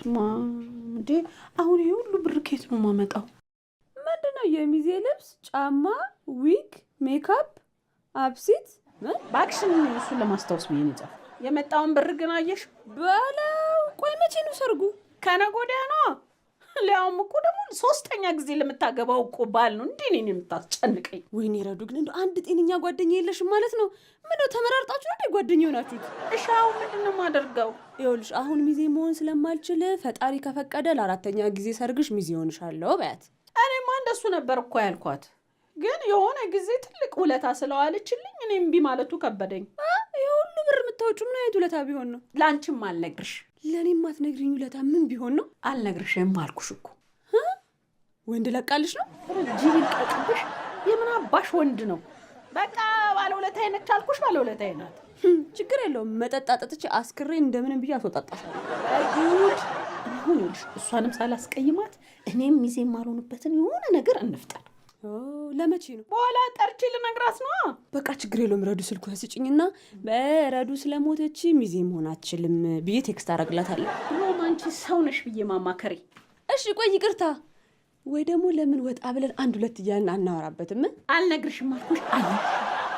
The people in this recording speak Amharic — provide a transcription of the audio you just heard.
በስመ አብ እንዴ! አሁን ይሄ ሁሉ ብር ከየት ነው የማመጣው? ምንድነው የሚዜ ልብስ፣ ጫማ፣ wig፣ makeup፣ አብሲት ምን? እባክሽን እሱን ለማስታወስ ብዬ ነው የጻፍኩት። የመጣውን ብር ግን አየሽ? በለው። ቆይ መቼ ነው ሰርጉ? ከነገ ወዲያ ነዋ። ሊያውም እኮ ደግሞ ሶስተኛ ጊዜ ለምታገባው እኮ ባል ነው እንዲህ እኔን የምታስጨንቀኝ። ወይኔ ረዱ፣ ግን እንደው አንድ ጤነኛ ጓደኛ የለሽም ማለት ነው? ምነው ተመራርጣችሁ ነው እንዴ ጓደኛ የሆናችሁት? እሺ አሁን ምንድን ነው የማደርገው? ይኸውልሽ አሁን ሚዜ መሆን ስለማልችል ፈጣሪ ከፈቀደ ለአራተኛ ጊዜ ሰርግሽ ሚዜ ሆንሻለሁ በያት። እኔማ እንደሱ ነበር እኮ ያልኳት፣ ግን የሆነ ጊዜ ትልቅ ውለታ ስለዋለችልኝ እኔ እምቢ ማለቱ ከበደኝ። ይሄ ሁሉ ብር የምታወጪው ምን አይነት ውለታ ቢሆን ነው? ለአንቺም አልነግርሽ። ለእኔ የማትነግሪኝ ውለታ ምን ቢሆን ነው? አልነግርሽም አልኩሽ እኮ። ወንድ ለቃልሽ ነው? ጅብ ይልቀቅብሽ። የምን አባሽ ወንድ ነው? በቃ ባለውለታዬ ነች አልኩሽ፣ ባለውለታዬ ናት። ችግር የለውም፣ መጠጥ አጠጥቼ አስክሬ እንደምንም ብዬ አስወጣጣሻለሁ። ጉድ! አሁን ይኸውልሽ እሷንም ሳላስቀይማት እኔም ሚዜ የማልሆንበትን የሆነ ነገር እንፍጠር። ለመቼ ነው? በኋላ ጠርቼ ልነግራት ነዋ። በቃ ችግር የለውም። ረዱ ስልኩን ስጭኝና በረዱ ስለሞተች ሚዜ መሆን አትችልም ብዬ text አደርግላታለሁ። ድሮም አንቺ ሰው ነሽ ብዬ ማማከሬ። እሺ ቆይ ይቅርታ፣ ወይ ደግሞ ለምን ወጣ ብለን አንድ ሁለት እያልን አናወራበትም? አልነግርሽም አልኩሽ። አይ